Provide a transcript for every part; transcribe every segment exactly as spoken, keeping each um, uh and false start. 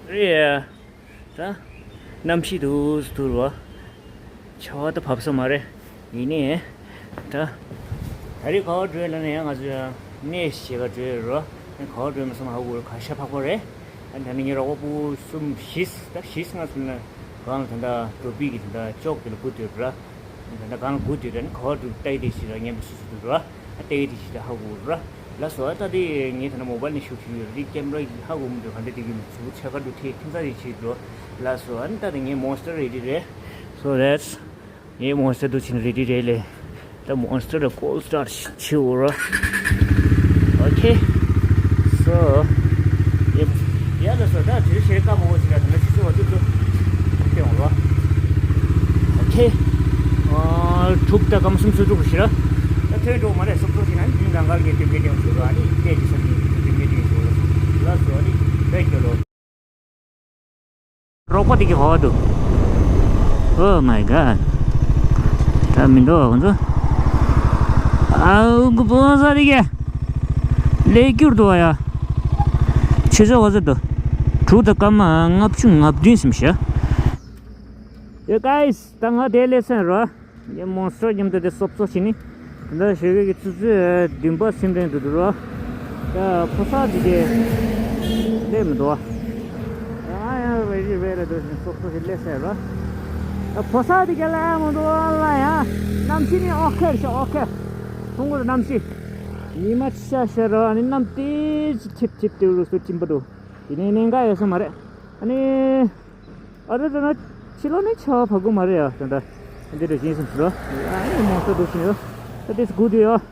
རེད། ད་གནམ་གཤིས་འདུག་འདུག་རོ། ཆར་པ་ད་བབས་ས་མ་རེད། ཡིན་ནའི་ད་ད་རེས་ག་པར་འགྲོ་ཡ་ལབ་ན་ཡང་ང་ཚོ་ཡང་གནས་བྱེད་ག་འགྲོ་ཡ་རོ། ཡང་ག་པར་འགྲོ་ཡ་མ་སོང་ཧ་གོ་རོ། ག་ཤ་ཕག་པོ་རེད། ཨ་ད་ནི་ངའི་རོགས་པ་སྤུ་གསུམ་བཞི་ད་བཞི་ལྔ་སོང་ན་གང་ལ་ད་ད་འགྲོ་པི་གི་ད་ད་ཅོག་དེ་ལ་སྒུག་སྡོད་ར། ད་ལྟ་གང་སྒུག་དུས་ད་ནི་ག་བ་འདུག་ལྟ་ཡི་དེ་ཞིག་ལ་མཉམ་དུ་སུ་སུ་འདུག་ར། ཨ་ལྟ་ཡི་དེ་ཞིག་ད་ཧ་གོ་ར། ལགས་སོ། ཨ་ད་དེ་ངས་ད་ནི་མོ་བལ་ནས་ཤུགས་ཤུགས་ཡོད་རེད། ཀེམ་ར་ཧ་གོ་མི་འདུག་ག་འདྲ་དེ་གི་མི་ཚུགས་ཆ་ག་འདུག་ཐེ་ཐེ་ཚ་རེ་བྱེད་འགྲོ། ལགས་སོ། ཨ་ནི་ད་དེ་ངའི་མོན་སི་ཊར་རེ་ཌི་རེད། So that's ངའི་མོན་སི་ཊར་འདུག་ཕྱིན་རེ་ཌི་རེད་ལེ། ད་མོན་སི་ཊར་ལ་ཀོལ་སི་ཊར་ཆེ་འོ་ར། ཨོ་ཁེ། སོ། ཡ་ལ་སོ་ད་དུས་ཤེས་ཀ་མོ་ཅི་ར་ད་ན་ཅི་སོ་བ་ཏུ་ཏུ། ཏེ་འོ་ར། ཨོ་ཁེ། ཨ་དྲུག་ད་སྐམ་སུམ་སུ་དྲུག་ཤི་ར། ད་ཐོས་འགྲོ་མ་རེད་སོབ་སོབ་ཤི་ན་ནི་གང་ག་གི་ཏེ་གེ་ཏེ་འོ་ཤི་ར་ནི་ཏེ་ཅི་སོ་ནི་ཏེ་གེ་ཏེ་འོ་ཤི་ར། ལ་སོ་ནི་བེད་ཀྱོ་ལོ། རོགས་པ་དེ་གི་ཧོ་འདུག Oh my god. ད་མི་འདུག་ཁོང་ཚོ། ཨའུ་གུ་པོ་ས་དེ་གི་ལས་སྐྱུར་འདུག་བ་ཡ། ཆེ་ཆེ་བ་ཟེར་འདུག་དྲུག་དང་སྐར་མ་ལྔ་བཅུ་ང་བདུན་ཟིན་ཤག Yo guys, ད་ང་དེ་ལས་སེམས་རོ། ངས་མོན་སི་ཊར་མཉམ་དུ་དེ་སོབ་སོབ་བྱས་ནི། དེ་འདྲ་ཞོགས་ཀས་ཀྱི་ཆུ་ཚོད་བདུན་པ་ཟིན་རན་འདུག་འདུག་རོ། ད་ཕོ་གསར་འདི་གས་སླེབས་མི་འདུག་བ། ད་ང་ཡང་རེ་རེ་རེ་རེ་འདུག་ཟིན་སོབ་སོབ་ཞིག་སླེབས་ཟེར་རོ། ད་ཕོ་གསར་འདི་གས་སླེབས་མི་འདུག་བ་ལ་ཡ། གནམ་གཤིས་ནི་ཨོ་ཁེ་རེད་ཤག་ཨོ་ཁེ། ཐུང་ངུ་གནམ་གཤིས། ཉི་མ་ཤར་ཤར་རོ། ཨ་ནི་གནམ་ཏོག་ཙམ་འཐིབས་འཐིབས་ཏེ་རུ་སུ་སྦྱིན་པ་འདུག་དེ་ནས་གནད་འགག་ཡོད་ས་མ་རེད། ཨ་ནི། ཨ་རེ་རེ་ན་ཕྱི་ལོགས་ནས་ཆར་པ་བབས་ཀྱི་མ་རེད་ཡ། ད་ལྟ་འདི་འདྲ་ཡིན་སེམས་སུ་རོ། ཨ་ནི་མང་ཚོགས་འདུག་ཕྱིན་ཡོད། ད་ཏིས་སྒུག་དུས་ཡོད།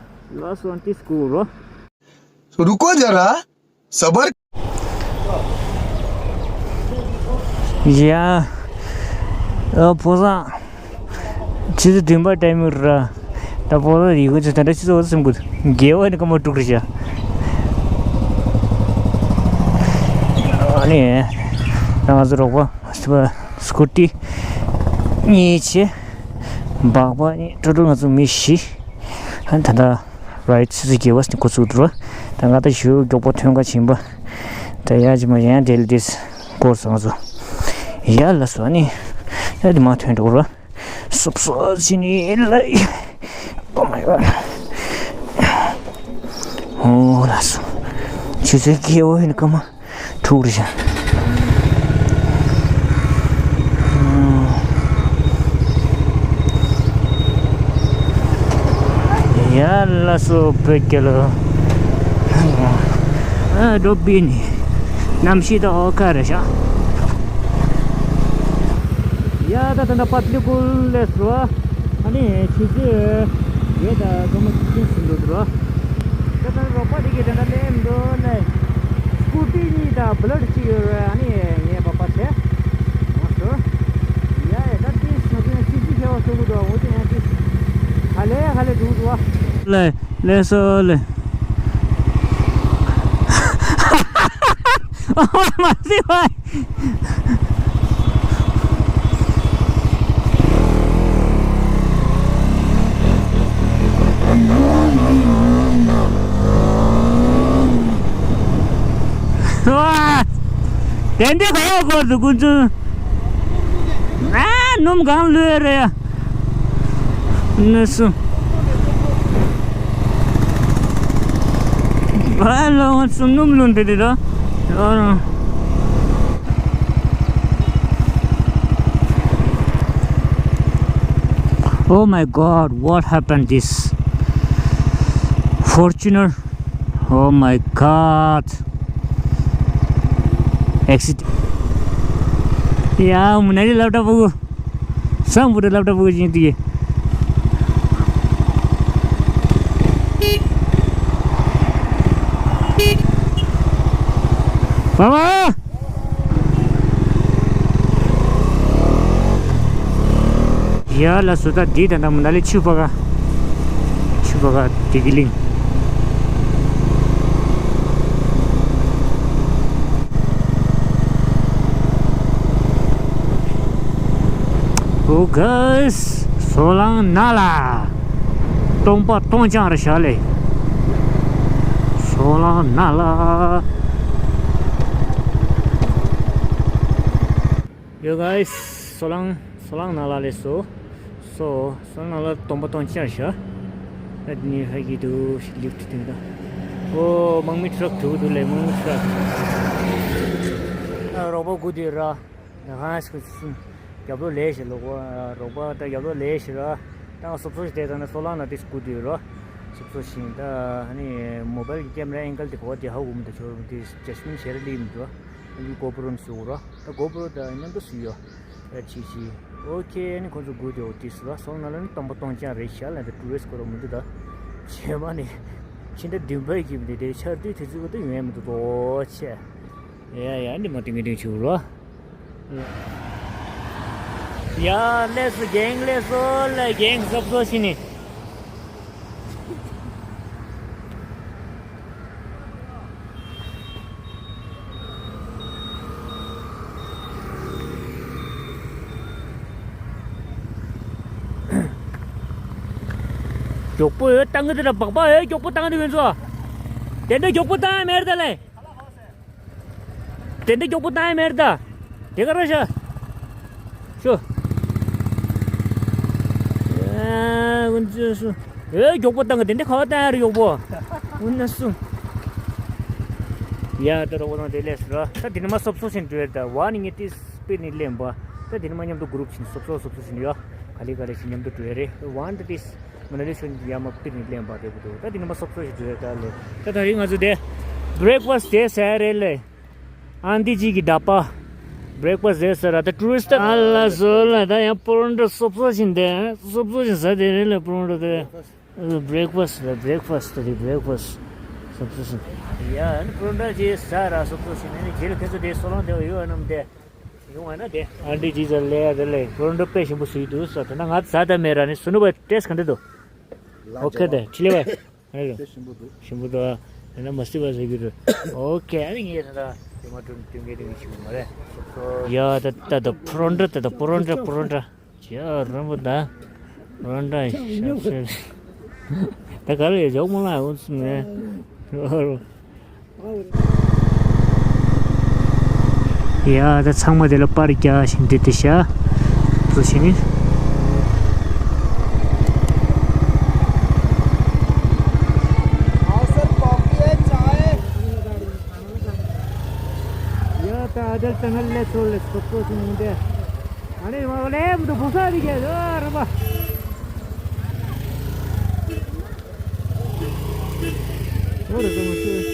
ལགས་སོ། ཏིས་སྒུག་རོ། रुको जरा, सबर। ཡ། ཨ་ཕོ་བཟང་། ཆུ་ཚོད་བདུན་པ་ཊའི་མིང་ར། ད་ཕོ་བཟང་ཡི་གེ་ཆུ་ད་ལྟ་ཆུ་ཚོད་འོ་ཙམ་གུ་དགེ་བ་ནི་སྐར་མ་དྲུག་རེད་ཤག་ཨ་ནི། ད་ང་ཚོ་རོགས་པ་སི་ཀུ་ཊི་གཉིས་བྱས། སྦག་སྦག་གཉིས། ཊོ་ཊལ་ང་ཚོ་མི་བཞི། ཨ་ནི་ད་ལྟ་རའིཌ་ཆུ་ཚོད་བརྒྱད་པ་ནས་འགོ་བཙུགས་འདུག་ར། ད་ང་ད་ཞུ་མགྱོགས་པོ་ཐོན་ཁ་ཕྱིན་པ། ད་ཡ་ཅི་མ་ཡང་ཌེ་ལི་ཏིས་སྐོར་སོང་ང་ཚོ། ཡ་ལ་སོ་ནི། ཡ་དེ་མ་ཐོན་འགྲོ་ར། སོབ་སོབ་ཅི་ནི་ལ། Oh my god. ཨོ་ལ་སོ། ཆུ་ཚོད་བརྒྱད་པ་ཡིན་ཀ་མ། ཐུག་རེད་ཤག་ཡ་ལ་སོ་བོད་རྒྱལ་ལོ། ཨ་འགྲོ་པི་ནི། གནམ་གཤིས་ད་ཨོ་ཁ་རེད་ཤག་ཡ་ད་ད་ད་པ་ཏི་ལི་ཀུལ་ལས་རོ། ཨ་ནི་ཆུ་ཚོད་བརྒྱད་དང་སྐར་མ་བཅུ་བདུན་ཟིན་འདུག་རོ། ད་ལྟ་རོགས་པ་དེ་གིས་དེ་འདྲ་ལས་མི་འདུག་ལས། སྐུ་ཊི་གཉིས་དང་བུ་ལེ་ཊི་གཅིག་ཡོད་རེད། ཨ་ནི་ངས་པ་པ་བྱས། ང་ཚོ། ཡ་ཡ་ད་ཏིས་ང་ཚོ་ཡང་ཅི་ཅི་ཁྱེར་བ་ཤོག་གི་འདུག་འོ་དེ་ཡང་ཏིས། ག་ལེ་ག་ལེ་འགྲོ་གི་འདུག་བ། ལས་ལས་སོ་ལས། ཨོ་མ་སི་བ། དེ་འདྲ་ག་ཡོད་སྐོར་དུ་ཀུན་སྤྱོད། ཨ་སྣུམ་གང་ལོས་རེད་ཡ། ནི་སུ། ཨ་ལོ་ང་ཚོ་སྣུམ་ལོན་དེ་དེ་ར། Oh my god, what happened this? Fortuner. Oh my god. Accident. ཡ་མུ་ན་རི་ལབ་ད་བུ་གུ། སང་བུ་རི་ལབ་ད་བུ་གུ་ཅིང་དུ་ཡེ། ཕ་མ། ཡ་ལ་སོ་ད་འདི་ད་ད་མ་ན་ལི་ཆུ་བ་ག་ཆུ་བ་ག་དེ་གི་གླིང་། Oh guys, སོ་ལང་ན་ལ། སྟོང་པ་སྟོང་རྐྱང་རེད་ཤག་ལེ། སོ་ལང་ན་ལ། Yo guys, སོ་ལང་སོ་ལང་ནང་ལ་སླེབས་སོང་། སོ་སོ་ལང་ནང་ལ་སྟོན་པ་སྟོན་ཆ་བཞག་ད་འདི་ནས་ཧ་གི་འདུག་ལིཕ་ཊི་དེ་ད། ཨོ་དམག་མི་ཊི་རག་འགྲོ་གི་འདུག་ལས་དམག་མི་ཊི་རག་ཨ་རོགས་པ་སྒུག་བསྡད་ར། ད་ཧང་སི་ཁུ་སུ་རྒྱབ་ལོགས་ལས་ཞེས་ལོག་གོ་རོགས་པ་ད་རྒྱབ་ལོགས་ལས་ཞེས་ར། ད་ང་སོབ་སོབ་ཞིག་བསྡད་ཙང་ནས་སོ་ལང་ནང་དེ་སྒུག་བསྡད་ར། སོབ་སོབ་ཞིག་ད་ཨ་ནི་མོ་བལ་གི་ཀེམ་ར་ཨེང་གལ་དེ་གོ་དེ་ཧ་གོ་མི་འདུག་ཆོ་དེ་ཇ་ཇ་སི་མིན་ཤེར་ལི་མི་འདུག་ཨ་ནི་གོ་པྲོ་ནས་བཟོ་གོ་ར། ད་གོ་པྲོ་ད་མཉམ་དུ་སུ་ཡོད། ཨ་ཆི་ཆི། ཨོ་ཁེ། ཨ་ནི་ཁོང་ཚོ་སྒུག་བསྡད་ཡོད་དེ་སུ་ར། སོ་ལང་ནང་ལ་ནི་སྟོན་པ་སྟོན་ཆ་རེད་ཤག་ལ་ད་ཊུ་རི་སི་ཊི་སྐོར་མི་འདུག་ད་བྱེ་མ་ནི་ཕྱི་ཟླ་བདུན་པའི་གི་མི་འདུག་དེ་ཆར་དུས་དེ་ཚོ་གི་ད་ཡོང་ཡ་མི་འདུག་ཏོ་ཆེ། ཡ་ཡ་འདི་མ་ཏིང་ངེ་ཏིང་ཆུ་རོ། ཡ་ལེས་སོ་གེང་ལེས་སོ་ལེ་གེང་སོབ་སོ་ཤི་ནི། མགྱོགས་པོ་ཡོད་བཏང་གི་འདུག་ད་སྦག་སྦག་ཡོད་མགྱོགས་པོ་བཏང་གི་འདུག་ཁྱོད་ཚོ། དེ་འདྲ་མགྱོགས་པོ་བཏང་ཡ་མེད་ད་ལེ། དེ་འདྲ་མགྱོགས་པོ་བཏང་ཡ་མེད་ད། དེ་ག་ར་ཤ། ཤོ། ཨ་ཀུན་ཚོས་སུ། ཨེ་མགྱོགས་པོ་བཏང་གི་དེ་འདྲ་ག་བ་བཏང་ཡ་རེད་མགྱོགས་པོ། ཨུ་ན་སུ། ཡ་ད་རོགས་པ་དང་དེ་ལས་སུ་ར། ད་དེ་ནི་མ་སོབ་སོ་ཞིག་འགྲོ་ཡ་ད་བ་ནི་ངས་ཏིས་པི་ནི་ལེན་པ། ད་དེ་ནི་མ་མཉམ་དུ་གུ་རུབ་ཞིག་སོབ་སོ་སོབ་སོ་ཞིག་ཡ། ག་ལེ་ག་ལེ་ཞིག་མཉམ་དུ་འགྲོ་ཡ་རེད། བ་ནི་ཏིས། མ་ན་ལི་ཤོན་ཡ་མ་པིར་ནི་ལེན་པ་རེད་པོ་འདུག་ད་དེ་ནི་མ་སོབ་སོ་ཞིག་འགྲོ་ཡ་ད་ལེ། ད་ད་རིང་ང་ཚོ་དེ་བྷི་རེག་ཕ་སི་ཊི་དེ་ཟ་ཡ་རེད་ལེ། ཨན་ཏི་ཇི་གི་ད་པ། བྷི་རེག་ཕ་སི་ཊི་ཟེར་ར་ད་ཊུ་རི་སི་ཊི་ཨ་ལ་ཟོ་ལ་ད་ཡང་པོ་རོ་འདྲ་སོབ་སོབ་ཞིག་འདེ་སོབ་སོབ་ཞིག་ཟ་དེ་རེད་ལ་པོ་རོ་འདྲ་དེ། བྷི་རེག་ཕ་སི་ཊི་ལ་བྷི་རེག་ཕ་སི་ཊི་དེ་བྷི་རེག་ཕ་སི་ཊི་སོབ་སོབ་ཞིག་ཡ་ཨ་ནི་པོ་རོ་འདྲ་ཅིག་ཟ་ར་སོབ་སོབ་ཞིག་ནས་ནི་རྗེས་ལ་ཁྱེད་ཚོ་དེ་སོ་ལང་དེ་ཡོད་ཨ་ནམ་དེ་ཡོང་བ་ན་དེ་ཨན་ཏི་ཇི་ཟ་ལེ་ཡ་དེ་ལེ་པོ་རོ་འདྲ་དཔེ་ཞིམ་པོ་ཟོས་འདུག་ས་དེ་ན་ང་ཟ་ད་མེད་ར་ནི་སུ་ནུ་བ་ཏེས་ག་འདྲ་འདུག་ཨོ་ཁེ་དེ་ཁྲི་ལེ་བ། ཧེ་ལོ། དེ་ཞིམ་པོ་འདུག་ཞིམ་པོ་འདུག་ཨ་ན་མ་སི་བ་ཟེར་གི་རེད། ཨོ་ཁེ། ཨ་ནི་ངས་ད་ལྟ་དེ་མ་དྲུང་དུས་ངས་དེ་ངས་ཞིག་མ་རེད། ཡ་ད་ད་ད་པོ་རོ་འདྲ་ད་ད་པོ་རོ་འདྲ་པོ་རོ་འདྲ་ཇ་རིང་པོ་ད་པོ་རོ་འདྲ་ཞབས་ཞབས་ད་ག་རེ་ཡོད་ཇོག་མོ་ལ་འོང་སུ་ནས། ཡ་ད་ཚང་མ་དེ་ལ་པར་རྒྱག་བཞིན་འདི་དེ་ཤ་བཟོ་བཞིན། ཡ་ད་ཨ་དལ་ཏ་ནལ་ལས་སོ་ལས་སོ་པོ་སུ་མུན་དེ། ཨ་ནི་མ་ལས་མི་འདུག་བུ་ས་རི་གེ་ཨ་ར་པ། ཨོ་རེ་ཟ་མ་ཤེས།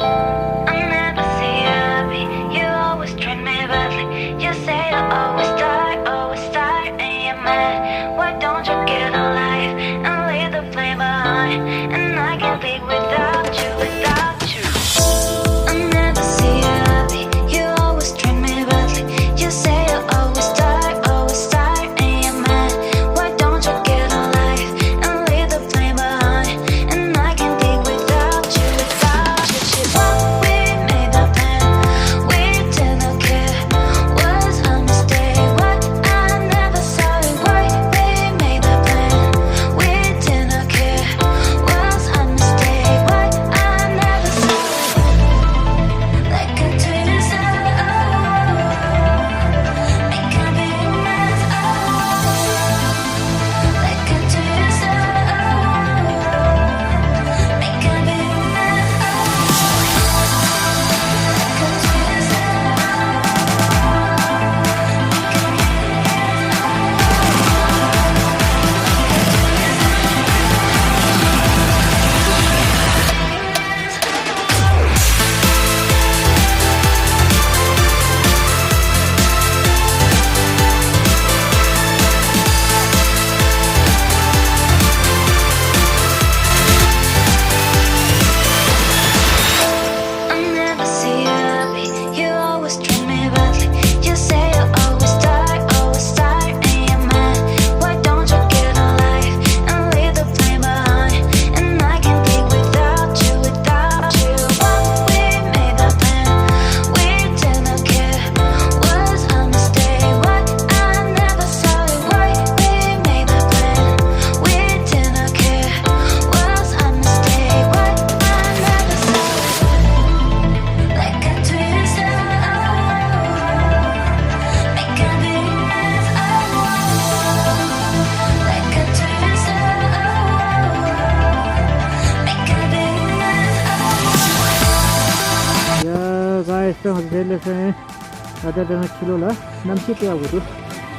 I never see you happy. You always treat me badly. You say you always tired, always tired, and you're mad. Why don't you get a life and leave the flame behind? And I can't live without you, without you. I never see you happy. You always treat me badly. You say you always tired, ང་ཚོ་དེ་ལས་སོན། ད་ལྟ་དེ་ན་ཕྱི་ལོགས་ལ་གནམ་གཤིས་དཔེ་ཡག་པོ་འདུག་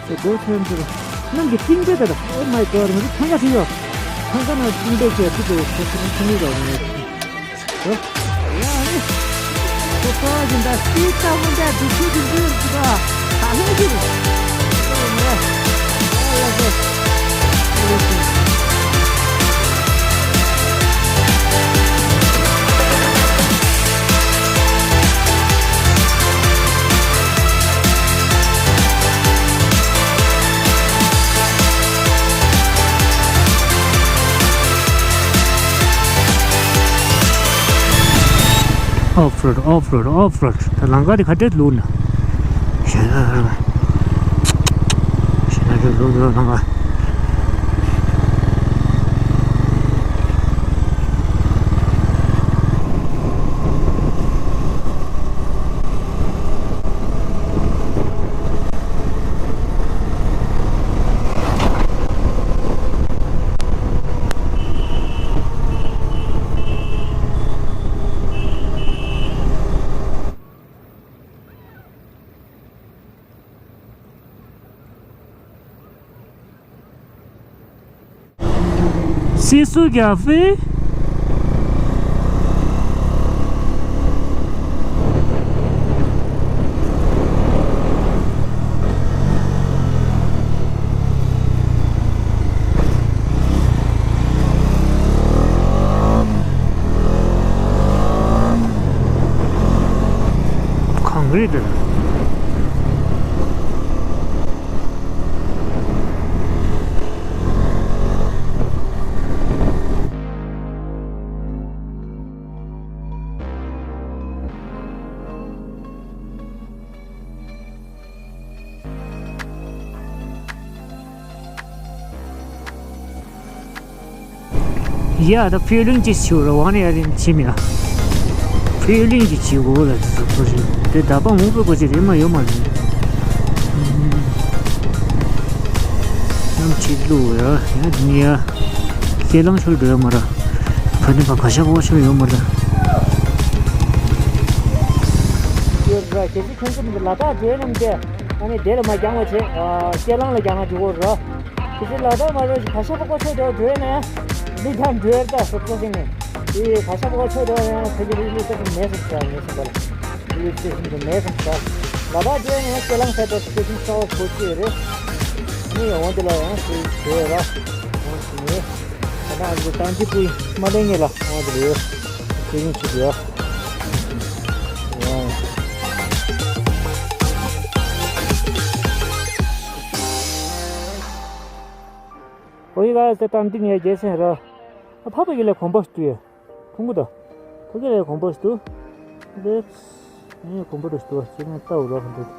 དེ་སྒོ་ཚོན་འདུག་གནམ་གྱི་སྤྲིན་དཔེ་ད་ད། Oh my God, ང་ཚོ་ཐང་ག་ཞིག་ཡོད། ཐང་ག་ན་སྤྲིན་དཔེ་བྱས་ཏི་དེ་ཁོ་ཚོ་ཐང་ག་ཡོད། ཡ་ནི། ཁོ་ཚོ་ཡིན་ད་སི་ཏ་མོ་འདྲ་འདུག་ཁུལ་གྱི་འདུག་འདུག་ག་ད་ལྷུང་གི་རེད། Off road, off road, off road. ད་ལམ་ཁ་དེ་ག་འདྲས་ལུག་ན། ཞེ་ན། ཞེ་ན་ལུག་ལུག་ལུག་ལམ་ཁ། C'est sous café. གངས་རི་དེར། ཡ་ད་ཕི་ལིང་ཅིག་བྱེད་རོགས་ཨ་ནི་ཡ་རིན་ཆེན་མི་ཡ། ཕི་ལིང་ཅིག་བྱེད་དགོས་ལ་དེ་ཚོ་ཁོ་རེད་དེ་ད་པ་མུ་པའི་གོ་ཆེ་རེད་མ་ཡོད་མ་རེད། ནམ་ཕྱེད་ལུག་ཡ་ཡ་ནི་ཡ། ཁས་བླངས་ཆོས་འགྲོ་ཡ་མ་ར། ཕ་ནི་ཕ་ག་ཤ་གོ་ཆོས་ཡོད་མ་ར། ཡོད་ར་གལ་སྲིད་ཁྱོད་ཚོ་ལ་དྭགས་འགྲོ་ཡ་ནམ་དེ་ཨ་ནི་དེ་ལ་མ་རྒྱང་བ་བྱེད་ཁས་བླངས་ལ་རྒྱང་ན་འགྲོ་གོ་ར། དེ་ཚོ་ལ་དྭགས་མ་རེད་ག་ཤ་པ་ཀོ་ཆོད་དེ་བ་འགྲོ་ཡ་ན་ཡ། འདི་ཀྱང་འགྲོ་ཡ་ད་སོ་སོ་ཟིན་ནས། དེ་ག་ཤ་པ་ཀོ་ཆོད་དེ་བ་ཡང་ཁ་ཅིག་རིག་གནས་ས་ཁུལ་མེད་སོང་ཟེར་ངེས་སོང་པ་ལ། དེ་ཚོ་ཤིན་ཏུ་མེད་སོང་ཟེར། ལ་དྭགས་འགྲོ་ཡ་ན་ཡ་ཁས་བླངས་ས་དེ་ཚོ་ཤིན་ཏུ་གསར་བ་གོ་ཆོད་ཡོད་རེད། ཨ་ནི་འོང་དེ་ལ་ཡང་དེ་བྱོས་ར། འོང་དེ་ནས་ད་ནང་ཨ་ཅག་ཏང་ཅི་པུའི་མ་ལེན་ངེས་ལ་འོང་དེ་ལ་ཡོད། དེ་ཡིན་ཆུ་དེ་ཡ། ཨོ་ཡི་ག་ཟེར་ཏང་ཏིང་ཡ་རྒྱལ་སེང་ར། ཨ་ཕ་པ་ཡི་ལ་གོམ་པ་ཞིག་ཏུ་ཡ། ཁོང་གུ་ད། ཕ་གི་ལ་གོམ་པ་ཞིག་ཏུ། འདི། ཨེ་གོམ་པ་རེ་ཞིག་ཏུ་བ་ཅི་ནས་ལྟ་འུ་ར་ཧ་འདུག་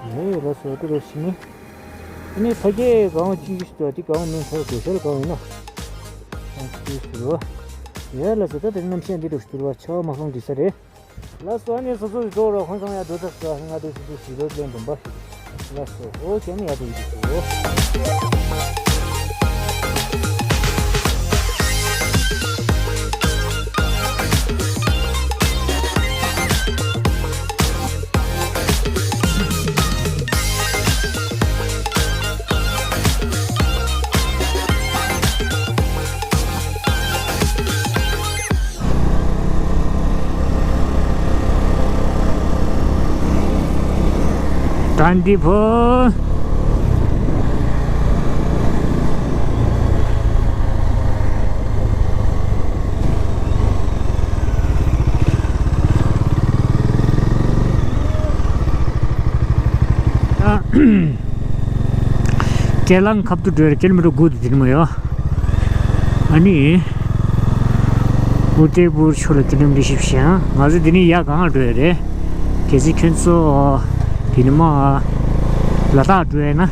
ཡ་ཡ་ལ་སོ་ཏི་རེ་ཞིག་ནི། ཨ་ནི་ཕ་གི་གང་བ་ཅི་ཞིག་ཏུ་བ་དེ་གང་བ་མིན་ཐར་དགོས་ཤར་གང་ཡིན་ན། ཨ་ཅི་ཞིག་ཏུ་བ། ཡ་ལ་སོ་ད་དེ་རྣམ་ཤེས་འདི་རུ་ཞིག་ཏུ་བ་ཆ་བ་མ་སོང་འདི་ས་རེད། ལགས་སོ། ཨ་ནི་སོ་སོ་ཡི་འགྲོ་རོགས་ཁོང་ཚང་ཡར་འགྲོ་ཐབས་སུ་ང་དེ་སོ་སོ་ཞིག་རོགས་ལེན་དུམ་པ་ཞིག་ལགས་སོ། ཨོ་ཁྱེད་ནི་ཡར་འགྲོ་ཡི་འདུག་སོ། དང་འདི་བོ། ཀེ་ལང་ཁབ་ཏུ་འགྲོ་ཡ་ཀི་ལོ་མི་ཊར་དགུ་དེ་དེ་ནི་མ་ཡོད། ཨ་ནི། ཨུ་དེ་པུར་ཕྱོགས་ལ་ཀི་ལོ་མི་ཊར་བཞི་བཅུ་ཞེ་ལྔ། ང་ཚོ་འདི་ནས་ཡར་གང་ལ་འགྲོ་ཡ་རེད། གལ་སྲིད་ཁྱོད་ཚོ་འདི་ནས་མར་ལ་དྭགས་འགྲོ་ཡ་ན།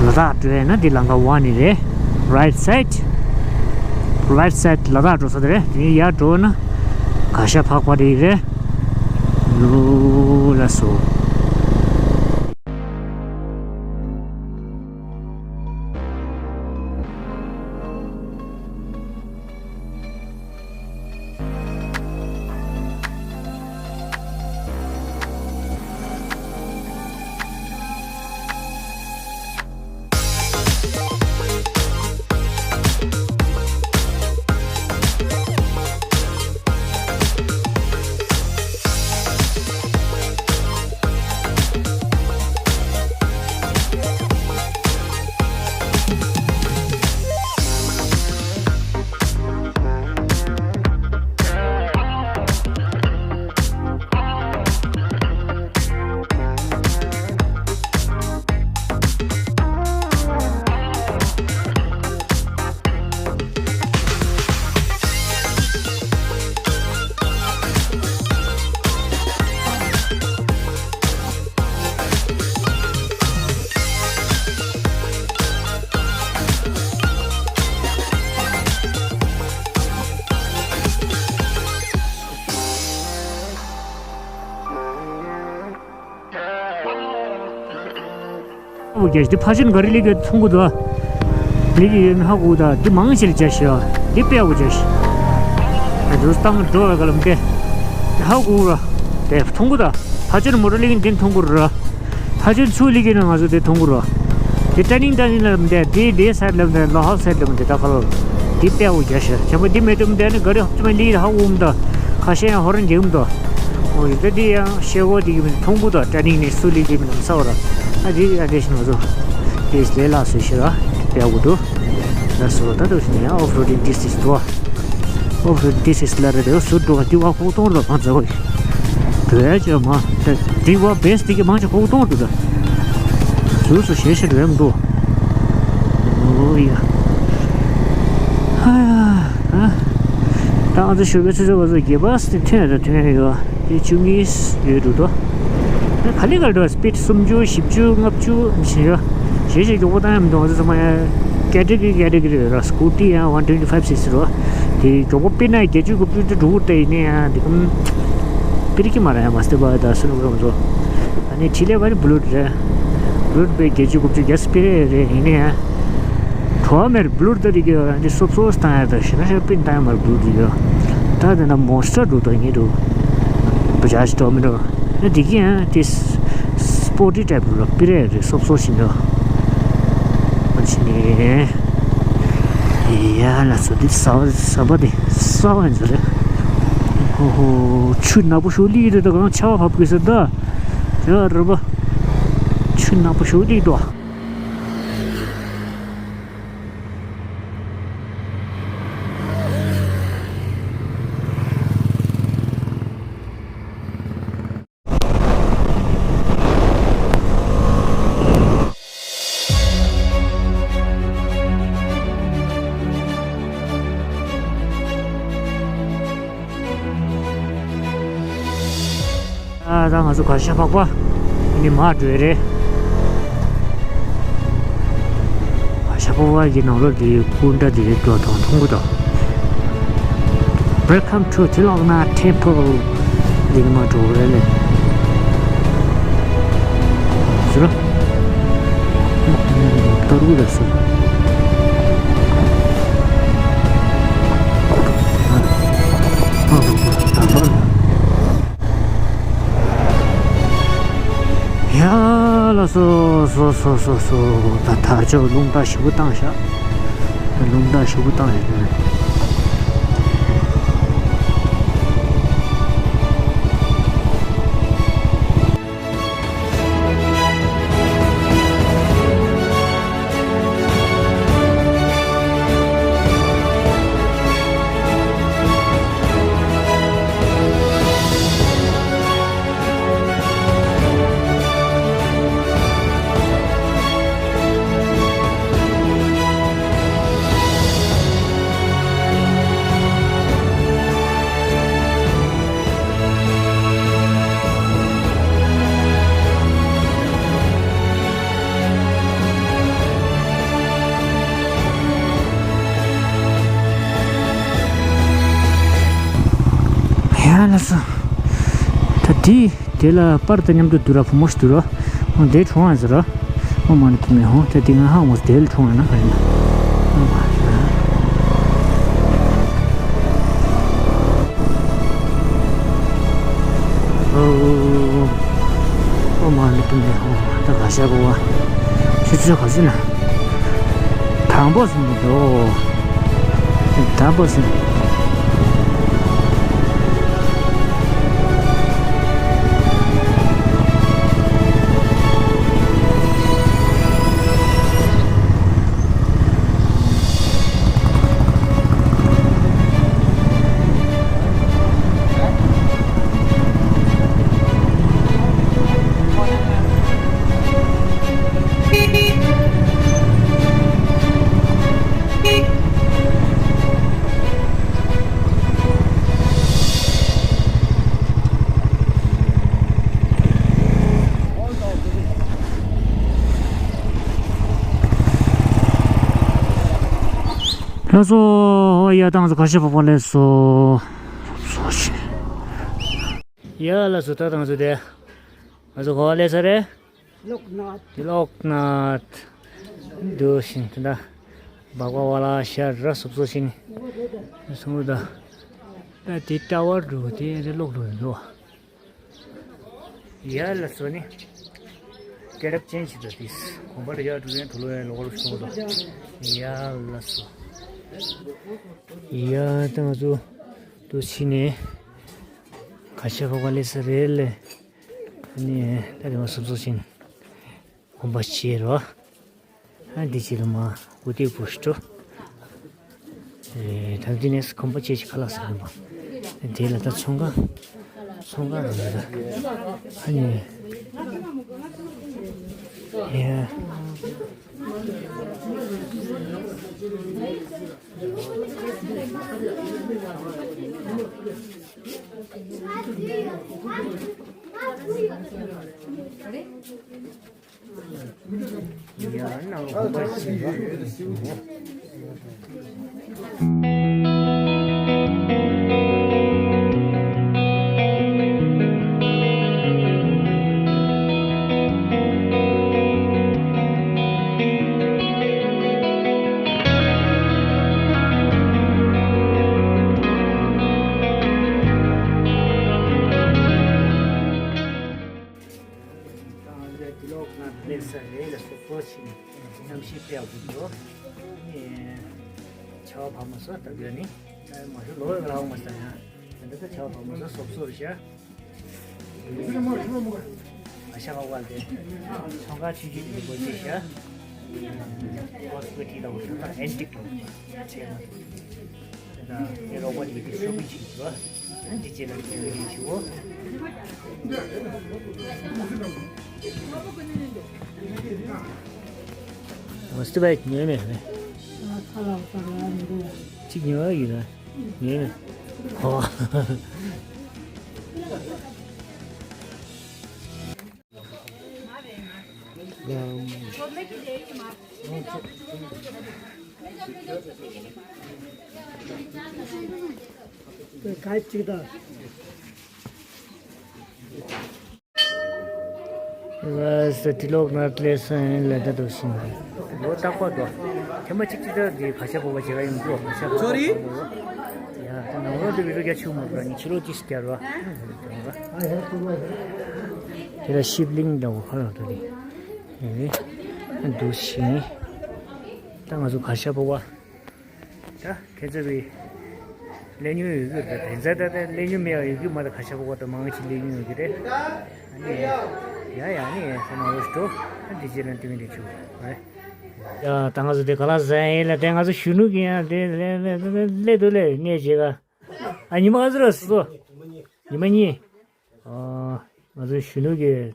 ལ་དྭགས་འགྲོ་ཡ་ན་འདི་ལམ་ཁ་ཝན་ནི་རེད། རའིཊ་སའིཌ། རའིཊ་སའིཌ་ལ་དྭགས་འགྲོ་ས་དེ་རེད། འདི་ནས་ཡར་འགྲོ་ན་ག་ཤ་ཕག་པ་རེད་རེད། ལོ་ལ་སོ། པོ་རྒྱག་ཤི། འདི་ཕ་ཆེན་ག་རེ་ལི་གི་མཐོང་གི་འདུག་ཨ། ལི་གི་ཡོད་ན་ཧ་གོ་ད། འདི་མང་ཆེ་ལ་རྒྱག་ཤི་ཨ། འདི་དཔེ་ཡག་པོ་རྒྱག་ཤི། ཨ་འདུག་སྟངས་འགྲོ་བའི་ག་ལམ་དེ་ཧ་གོ་ར། དེ་མཐོང་གི་ད། ཕ་ཆེན་མོ་ཊ་ལི་གི་འདི་མཐོང་གི་ར། ཕ་ཆེན་ཚུ་ལི་གི་ན་ང་ཚོ་དེ་མཐོང་གི་ར། དེ་ཊར་ནིང་ཊར་ནིང་ལམ་དེ་དེ་དེ་སའིཌ་ལམ་དེ་ལོ་ཧབ་སའིཌ་ལམ་དེ་ད་ག་ལ་འདི་དཔེ་ཡག་པོ་རྒྱག་ཤི། ཁྱད་པར་འདི་མེད་དུམ་དེ་ནི་ག་རེ་ཧོབ་ཅི་མ་ལི་ཧ་གོ་འདུག་ཁ་ཤས་ཡང་ཧོ་རན་རྒྱག་འདུག་འོ་ཡོད་ད། འདི་ཡང་ཤེལ་སྒོ་དེ་གི་མི་མཐོང་གི་འདུག་ཊར་ནིང་ནས་སུ་ལི་གི་མི་ལམ་ས་བ་ར། ཨ་འདི་ཨ་འདི་ཤི་ང་ཚོ་དེ་ལས་ལ་སུ་ཤི་ར་དཔེ་ཡག་པོ་འདུག་ལ་སོ་ད་དུ་ཤི་ནས་ཡང་ཨོཕ་རོ་ཌིང་ཏིས་ཏིས་འགྲོ། ཨོཕ་རོ་ཌིང་ཏིས་ཏིས་ལ་རེ་རེ་སུ་འགྲོ་བ་འདི་བ་ཁོག་སྟོང་ར་གང་ཚ་བ་ཡི། འགྲོ་ཡ་ཅི་མ་ད་འདི་བ་བེས་འདི་གི་མང་ཆེ་ཁོག་སྟོང་འདུག་ད་སུ་སུ་ཤེས་ཤེས་རེད་མི་འདུག་འོ་ཡ། ཧ་ཡ། ད་ང་ཚོ་ཞོགས་པའི་ཆུ་ཚོད་བར་དུ་གེ་བ་སི་དེ་ཐོན་ཡ་ད་ཐོན་ཡ་ཡོད། དེ་བཅུ་གཉིས་ཡོད་འགྲོ་དོ། ག་ལེ་ག་ལེ་འགྲོ་བ་སི་པིཌ་སུམ་ཅུ་བཞི་བཅུ་ལྔ་བཅུ་མི་ཤེས་ཡ། ཞེ་ཞེ་མགྱོགས་པོ་བཏང་ཡ་མི་འདུག་ང་ཚོ་ཚང་མ་ཡ་ཀེ་ཊི་གི་ཀེ་ཊི་གི་རེད་ར། སྐུ་ཊི་ཡང་ཝན་ཊུ་ཝན་ཊི་ཕའིབ་སི་སི་རོ། དེ་མགྱོགས་པོ་སྤེལ་ན་བརྒྱད་ཅུ་དགུ་བཅུ་དེ་འགྲོ་གི་རེད། ཡིན་ན་ཡང་དེ་གམ་སྤེལ་གི་མ་རེད་ཡ། མ་སྟེ་བ་ད་སུ་ནུ་རོ་ང་ཚོ་ཨ་ནི་ཁྲི་ལེ་བ་རི་བུ་ལུ་ཊི་རེད། བུ་ལུ་ཊི་པའི་བརྒྱད་ཅུ་དགུ་བཅུ་རྒྱ་སྤེལ་རེད་རེད། ཡིན་ན་ཡང་། བྲོ་བ་མེར་བླུར་ད་རིག་གི་འདི་སོབ་སོབ་སྟངས་ཡ་ད་ཞེ་ན་ཞེ་པིན་ཏང་ཡ་མར་བླུར་རིག་གི། ད་དེ་ན་མོན་སི་ཊར་འགྲོ་ད་ཉེ་འགྲོ། བ་ཇཱཇ་འགྲོ་མི་འགྲོ། ཨ་འདི་གི་ཡང་དེ་སི་པོ་ཊི་ཊའིབ་རུ་ལ་པི་རེ་རེ་སོབ་སོབ་ཞིག་འགྲོ། ཨ་ཕྱི་ནས་ཡ་ལ་སོ་དེ་ས་བ་ས་བ་དེ་ས་བ་ཡིན་ཟེར་རེད། ཧོ་ཧོ་ཆུ་ནག་པོ་ཤོ་ལི་དེ་ད་གང་ཆར་པ་བབས་གི་ཟེར་ད། ཡ་ར་བ་ཆུ་ནག་པོ་ཤོ་ལི་འགྲོ། ཨ་ད་ང་ཚོ་གར་ཞ་འཕགས་པ་ནི་མར་འགྲོ་ཡི་རེད། གར་ཞ་འཕགས་པ་གི་ནང་ལོགས་དེ་སྐུ་འདྲ་དེ་འགྲོ་དང་མཐོང་གི་འདུག Welcome to Tiloknath Temple. འདི་ནི་མར་འགྲོ་གི་རེད་ལེ། ཟེར་རོ། གཏོར་གི་རེད་ཟེར། ཨ་ཨ་ཨ་ཨ། ཡ་ལ་སོ་སོ་སོ་སོ་སོ། ད་དར་ལྕོག་རླུང་རྟ་ཞེ་པོ་བཏང་ཤག་རླུང་རྟ་ཞེ་པོ་བཏང་ཡོད་རེད། ཡ་ལ་སོ། ད་དེ་དེ་ལ་པར་དང་མཉམ་དུ་བསྡུར་ར་བུ་མོ་ཞིག་བསྡུར་ར། འོ་དེ་གྲོང་ཨ་ཟེར་ར། ཨོ་མ་ཎི་པདྨེ་ཧཱུྃ། དེ་དེ་ང་ཧ་མོ་དེ་ལ་གྲོང་ཨ་ན་ག་རེ་ན། ཨོ་མ་ཎི་པདྨེ་ཧཱུྃ། ད་ག་ཤ་གོ་བ། ཆུ་ཚོད་ག་ཚོད་ན། དང་པོ་ཟིན་འདུག་དང་པོ་ཟིན། ལགས་སོ། ཡ་ད་ང་ཚོ་གར་ཞ་འཕགས་པ་སླེབས་སོང་། ཡ་ལགས་སོ། ད་ང་ཚོ་དེ་ང་ཚོ་ག་པར་སླེབས་ཚར་རེད། ལོག་ནཱཐ། ཏི་ལོག་ནཱཐ། འདུག་ཤིང་དེ་འདྲ། སྦག་སྦག་བ་ལ་ཤར་ར་སོབ་སོ་ཤིང་། སོང་ད། ད་དེ་ལྟ་བར་འགྲོ་དེ་རེ་ལོག་འགྲོ་ཡིན་འགྲོ། ཡ་ལ་སོ་ནི། སྐད་རབ་ཅན་ཞིག་ད་དེས་གོམ་པ་རེ་ཡ་འགྲོ་ཡན་དུ་ལོ་ཡན་ལོག་རུ་སོང་ད། ཡ་ལ་སོ། ཡ་ད་ང་ཚོ་དུ་ཕྱི་ནས་ག་ཤ་ཕོག་པ་ལས་ས་རེད་ལས། ནི་ད་དེ་མ་སོབ་སོ་ཤིང་། གོམ་པ་བྱས་རོ། ཨ་འདི་ཕྱི་ལ་མ་ཨུ་དེ་པུར་སྤྲོ། ཨེ་ད་འདི་ནས་གོམ་པ་བྱས་ཅིག་ཁ་ལག་ཟ་གིན་པ། དེ་ལ་ད་ཚོང་ཁང་། ཚོང་ཁང་རེད་ད། ཨ་ནི། ཡ། ང་ཚོའི་ཏི་ལོག་ནཱཐ་ལེ་ས་རེད་ལ་སོ་སོ་ཕྱིན་གནམ་གཤིས་དཔེ་ཡག་པོ་འདུག་ནི་ཆར་པ་བབས་མ་སོང་ད་དགོས་ནི། མ་ཤོ་ལོ་ཡག་ལ་འོང་མ་སོང་ཡང་། ད་ལྟ་ཆར་པ་བབས་མ་སོང་སོབ་སོབ་རེད་ཤག་ཨ་ཤ་བ་བ་དེ། ཚོང་ཁང་ཆུང་ཆུང་དེ་སྒོ་ཕྱེ་ཤག་ཧོ་སི་པི་ཊལ་ལ་འོ་ཤ་ད་ཨན་ཊིག་ལ་ཆེ་ན། ད་ངའི་རོགས་པ་དེ་གི་ཤོ་པིང་བྱེད་ཀྱི་འདུག་ཨ་འདི་རྗེས་ལ་ཁྱོད་ཀྱིས་བྱེད་འོ། ཨ་སི་ཏི་བའི་ཉོས་མེད་རེད། ཁ་ལག་ཁ་ལག་ཉོས་རེད། གཅིག་ཉོས་ཡོད་རེད། ཉོས་མེད། ཧོ། ལ་ས་ཏི་ལོག་ནཱཐ་ལེ་ས་ཡན་ལ་ད་དུ་ཤིང་། ལོ་རྟག་པར་དུ་ཐེངས་མ་གཅིག་ཅིག་ད་འདི་ག་ཤ་པོ་བ་བྱེད་ག་ཡོང་འདུག་ག་ཤ་པོ་བ། ཡ་ད་ནང་ལོགས་འདི་བི་རུ་རྒྱ་ཆུ་མ་འདུག་ནི་ཕྱི་ལོགས་ཅིག་སྐྱར་བ། དེ་ལ་ཤིབ་ལིང་འདྲ་བོ་ཧ་ལ་འདུག་ནི། འདུག་ཤིང་། ད་ང་ཚོ་ག་ཤ་པོ་བ། ད་ཁྱེད་ཚོ་བི་ལས་ཉོན་ཡོད་རྒྱུ་རེད། དེ་ཚ་ད་ལྟ་ལས་ཉོན་མེད་ཡོད་རྒྱུ་མ་ད་ག་ཤ་པོ་བ་ད་མང་ཆེ་ལས་ཉོན་ཡོད་རྒྱུ་རེད། ཨ་ནི་ཡ་ཡ་ནི་ས་མ་འོ་སྤྲོ། ཨ་འདི་རྗེས་ལ་འདི་མི་འདི་ཆུ་རེད། ཡ་ད་ང་ཚོ་དེ་ག་ལ་ཟ་ཡིན་ལ་དེ་ང་ཚོ་གཞོན་ནུ་གི་ཡང་དེ་ལས་དུ་ལས་ངས་བྱེད་ག་ཨ་ཉི་མ་ག་ཚོད་ར་སོ། ཉི་མ་གཉིས། ཨ་ང་ཚོ་གཞོན་ནུ་གི་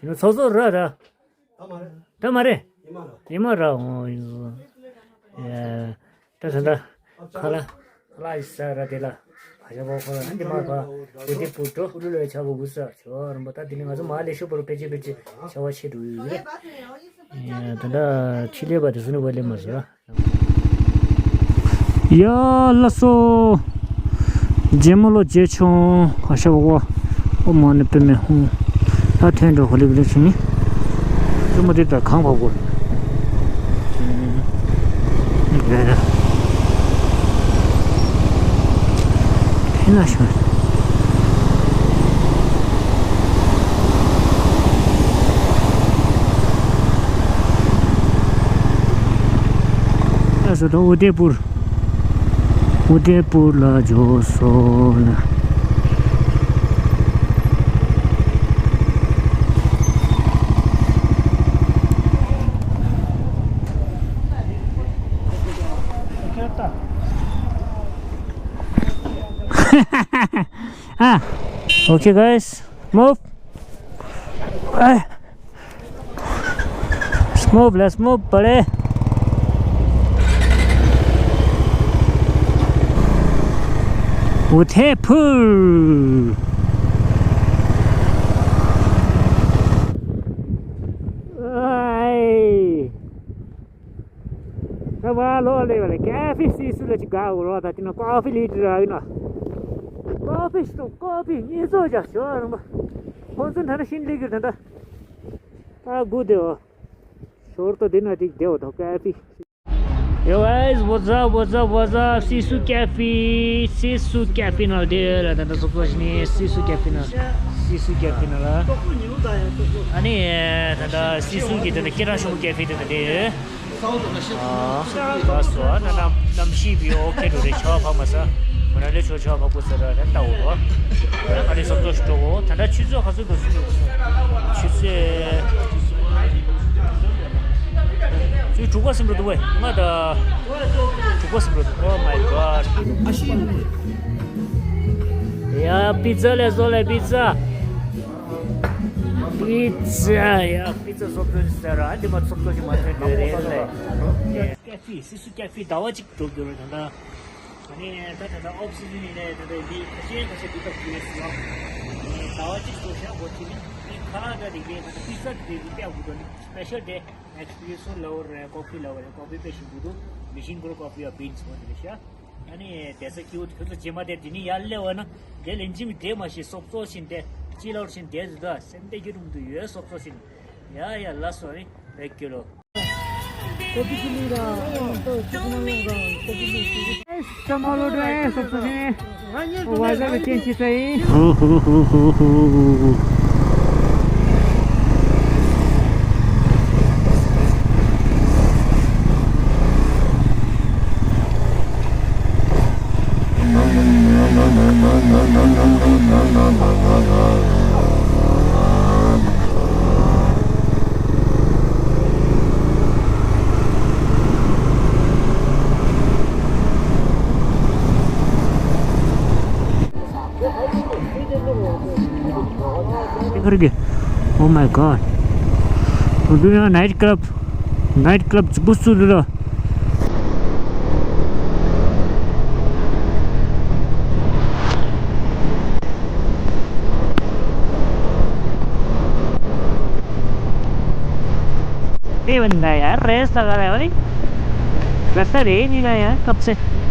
གཞོན་ནུ་ཚོགས་གཙོ་ར་ར། ད་མ་རེད། ད་མ་རེད། ཉི་མ་ར། ཉི་མ་ར་འོང་ཡིན་སོང་། ཡ། ད་ད་ད། ཁ་ལ། ཁ་ལ་ཡི་ས་ར་དེ་ལ། ཁ་ཤ་པོ་ཁོ་ལ་ནི་མ་པ། འོ་དེ་པུ་ཏོ་ཨུ་རུ་ལོའི་ཆ་བོ་གུ་ས་ཆོ་རམ་པ་ད་དེ་ནི་ང་ཚོ་མ་ལེ་ཤོ་པོ་རུ་ཕེ་ཅེ་ཕེ་ཅེ་ཆ་བ་ཆེ་འགྲོ་ཡོད་རེད། ཡ་ད་ད་ཕྱི་ལས་པ་དེ་སུ་ནི་བ་ལེ་མ་ཟེར་ར། ཡ་ལ་སོ། རྗེ་མོ་ལོ་རྗེ་ཆུང་ཨ་ཤ་བ་ཨོ་མ་ནི་པེ་མེ་ཧུང་། ད་ཐོན་འགྲོ་ཧོ་ལི་བི་ལི་ཆུ་ནི། རི་མོ་དེ་ད་གང་བ་གོ། ཕེ་ན་ཤོ། ཨ་སོ་ད་ཨུ་དེ་པུར། ཨུ་དེ་པུར་ལ་འབྱོར་སོང་ན། Ah, okay, guys, move. Ah. Let's move, let's move, buddy. Udaipur. Ai. Ka ba lo le le, cafe si su le chi ga wo lo ta ti no, coffee li dra ina. Coffee sto, coffee ni so ja sho no. Hon sun thana shin li gir thanda. ཨ་དགུ་དེའོ། ཞོར་དུ་དེ་ན་ཅིག་དེའོ་ད་ཀ་ཕི། Yo guys, what's up, what's up, what's up? Sisu Cafe, Sisu Cafe ནང་དེ་ལ་ད་ལྟ་ཚོགས་པ་ཞིག་ནས་Sisu Cafe ནང་། Sisu Cafe ནང་ལ། ཨ་ནི་ད་ལྟ་སི་སུ་གི་ད་ལྟ་སྐད་གྲགས་ཆེན་པོ་ཀེ་ཧྥེ་དེ་ད་དེ། ཨ་ལགས་སོ། ཨ་ན་ནམ་ནམ་ཤི་བི་ཨོ་ཁེ་འགྲོ་རེད། ཆར་པ་བབས་མ་ས། མོ་ན་ལི་ཆོ་ཆར་པ་བབས་ཀུ་ས་ར་ད་ལྟ་འོ་རོ། ཨ་ནི་སོབ་ཚོ་ཞིག་འགྲོ་གོ། ད་ལྟ་ཆུ་ཚོད་ག་ཚོད་འགྲོ་ཚོད་འགྲོ། ཆུ་ཚོད། ཚོད་དྲུག་པ་ཟིན་འགྲོ་འདུག་བས། ང་ད་དྲུག་པ་ཟིན་འགྲོ་འདུག Oh my god. ཡ་པི་ཙ་ལས་བཟོ་ལས་པི་ཙ། པི་ཙ་ཡ་པི་ཙ་སོབ་ཚོ་ཞིག་ཟེར་ར། ཨ་འདི་མ་སོབ་ཚོ་ཞིག་མ་ཐོན་འདོད་རེད་ལས། ཀེ་ཧྥེ། སི་སུ་ཀེ་ཧྥེ་ཟླ་བ་གཅིག་འགྲོ་འགྲོ་རེད་ད་ལྟ། ཨ་ནི་ད་ད་ལྟ་ཨོཕ་སི་ཛན་ཡིན་ནའི་ད་ལྟ་འདི་ཁ་ཤས་ཁ་ཤས་འདི་ལྟ་བུ་ཡོད་ཟེར་ལ། ཟླ་བ་གཅིག་འགྲོ་ཤག་འགོ་ཁྲིད་ནས་འདི་ཁ་ལག་འདྲ་དེ་གའི་ད་ལྟ་པི་ཙ་དེ་འདི་སྟེགས་དགོས་འདུག་ནི་སི་པེ་ཤལ་དེ་ཨེག་སི་པི་རེ་སོ་ལ་ཝར་རེད། ཀོ་ཕི་ལ་ཝར་རེད། ཀོ་ཕི་དཔེ་ཞིམ་པོ་འདུག་མེ་ཤིན་གྷོ་རོ་ཀོ་ཕི་ཡ་བིན་སི་འོ་དེ་རེད་ཤག་ཨ་ནི་དེ་ས་ཁྱེའུ་ཁྱོད་ཚོ་རྗེས་མ་དེ་དེ་ནི་ཡར་སླེབས་པ་ན་དེ་ལན་ཅིག་མི་དེ་མ་ཤེས་སོབ་ཚོ་ཞིག་དེ་ཅི་ལ་ཝར་ཞིག་དེ་འདུག་ད་སེམས་དེ་གི་རུམ་དུ་ཡོད་སོབ་ཚོ་ཞིག་ཡ་ཡ་ལ་སོ་རི་རེད་ཀྱི་ལོ། Oh my god. We're doing a night club. Night club. དེ་བན་ད་ཡ་རེས་ལ་ག་རེ་བ་རེད། ག་ས་རེད་ནི་ད་ཡ་སྐབས་ཚེ།